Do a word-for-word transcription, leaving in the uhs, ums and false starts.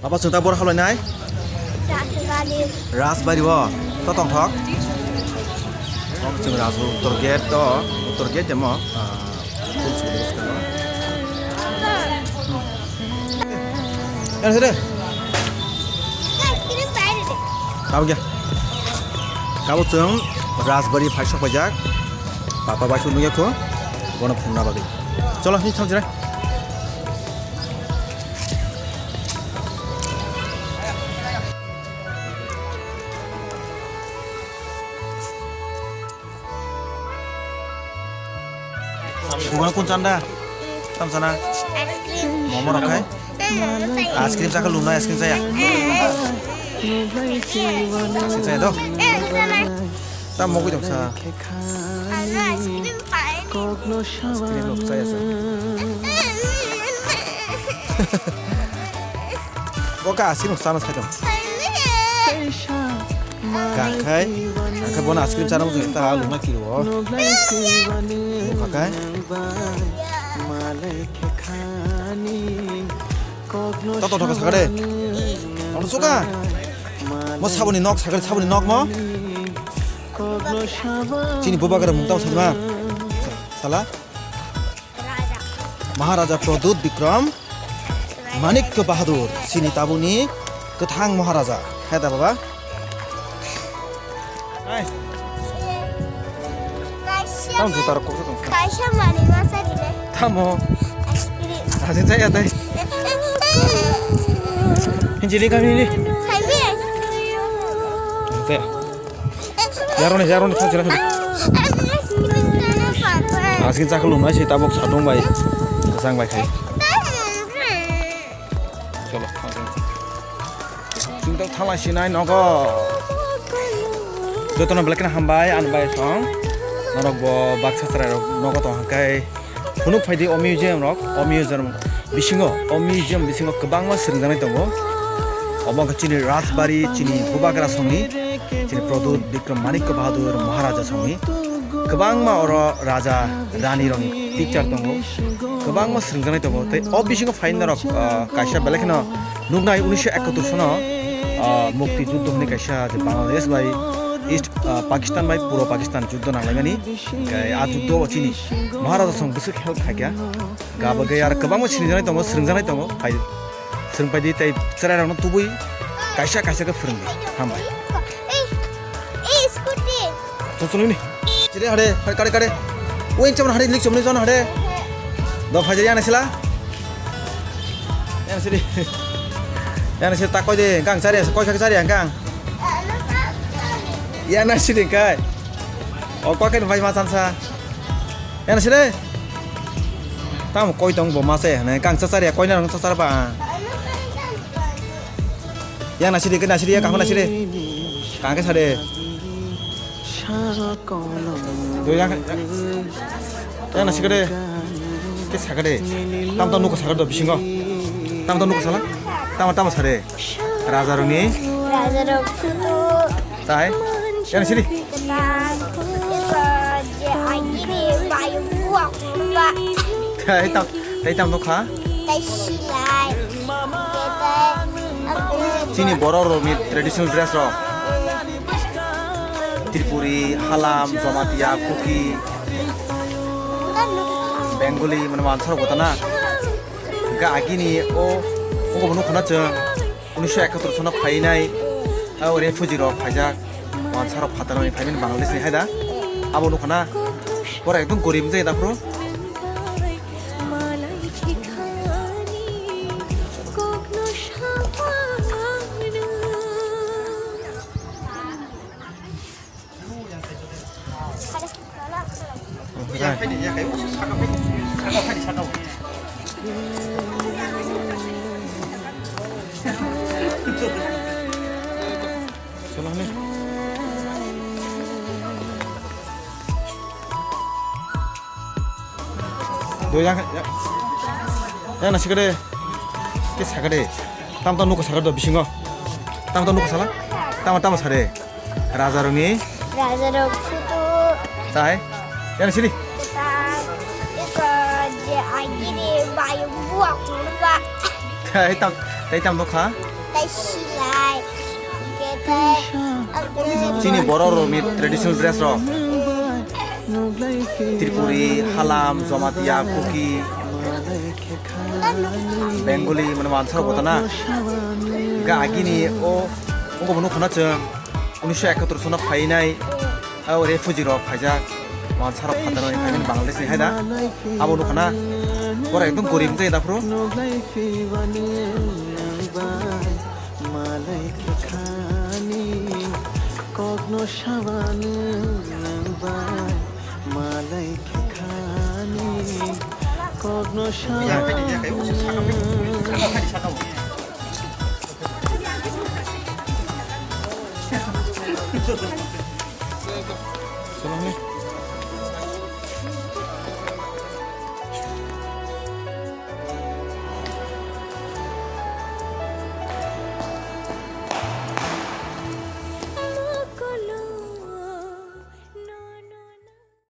Baba, chwng ta bor halai nai? Rajbari. Rajbari o. To tongthok. Bo chwng Rajbari uttor gate to, uttor gate demo. Ah, full sudu bwskango. Yan sede. Tabo gya. Tabo chwng Rajbari phai sok paijak. Papa bai sunu yakho. Bono phungna bagwi. Cholo, ni thang jira. Bugana kun chanda? Tam sana? Ice cream. Momo rok khai? Ice cream chakha lumna ice cream chaya? Ice cream chaya to? Tam mogwi tong sa. Ice cream rok chaya sa. Bo ka ice cream sana sai tong. Kangkhai, kangkhai bono ice cream chana mujung ta lungna kilo. Pakai. Toto thok sakade. Ono suka. Mo saboni nok sakade, saboni nok mo. Chini bubagra mungtao sajma. Sala. Maharaja Pradyut Bikram Manikya Bahadur, chini tabukni kwthang Maharaja. Hai da baba? Hai. Kaisa tamo juta rok koksa tong. Kaisa mani masa dile. Tamo. Ice cream. Asin saya teh. Hinjili kami ini. Hai, be. Teh. Yaroni, yaroni, thang sira sira. Askin chakha lumnai se tabuk sadung bai. Kwchang bai khai. Cholo, thang sira. Chwng tok thala sinai nogo. Jotono belai kheno hambai, ani bai song. Norok bo baksa chwrai rok nogo tong hwnkhe. Phunuk phaidi o museum rok, o museum bisingo, o museum bisingo kwbangma swrwngjaknai tongo. Obo wngkha chini Rajbari, chini Bubagra songni, chini Pradyut Bikram Manikya Bahadur Maharaja songni. Kwbangma oro raja, rani rokni picture tongo. Kwbangma swrwngjaknai tongo. Tei o bisingo phaina rok, ah, kaisa belai kheno nuknai unisho ekattor sono, ah, mukti juddho hwnwi kaisa je Bangladesh bai East, ah, Pakistan bai puro Pakistan juddho nanglaimani. Hwnkhe a juddho o chini Maharaja song bwswk help khaikha. Gabagwi aro kwbangma sinijaknai tongo, swrwngjaknai tongo. Phai, swrwngpaidi tei chwrairokno tubui kaisa kaisa khe phwrwngdi. Hambai. Ei, ei, scooty. Chwng chwng ni. Chiri hade, kare kare. Uin chomno hade, lik chomno jono hade. Do phaijari ana sila. Yana siri. Yana siri tak koi de, kang chari, koi kha chari kang. Yana siri kai. O koi kha bai ma chansa. Yana siri. Tamo koi tong bo ma se, ne kang cha chari, koi na rong cha char ba. Yana siri, kana siri, kang na siri. Kang ke sare. Doi yang, yang na sikade. Ke sakade. Tam tam nuko sakade do bisingo. Tam tam nuko sala. Tam tam sare. Raja roni. Raja rok sudu. Tai. Yang sini. Ketan. Iko je agini bayu buak ba. Tai tam, tai tam nukha. Tai silai. Chini borok rokni traditional dress rok. Tripuri, Halam, Jamatia, Kuki, Bengali, mane wansarok botana. Hingke agini o, o bo nukha na chwng. Unisho ekattor sono phainai, o refugee rok phaijak, wansarok phatarmani phaimani Bangladesh ni haida. Abo nukha na, borok ekdom gorib wngjaio da phuru. Doi yang, ya. Ya, nasi kade. Ke sakade. Tam tam nuko sakade do bisingo. Tam tam nuko sala. Tama tama sade. Raja rokni. Raja rok photo. Tai. Yang sini. Tai. Iko je agini bayu buak ba. Tai tam, tai tam nukha. Chini borok rokni traditional dress rok. Tripuri, Halam, Jamatia, Kuki, Bengali, mane wansarok botana. Ga agini o, o bo nukha na chwng, unisho ekattor sona phainai. O refugee rok phaijak, wansarok phatarnai phaimani Bangladesh ni haida. Abo nukha na, borok ekdom gorib wngtwi daphuru. Malai khe khani kokno sabani nang bai. Malai khe khani kokno sabani.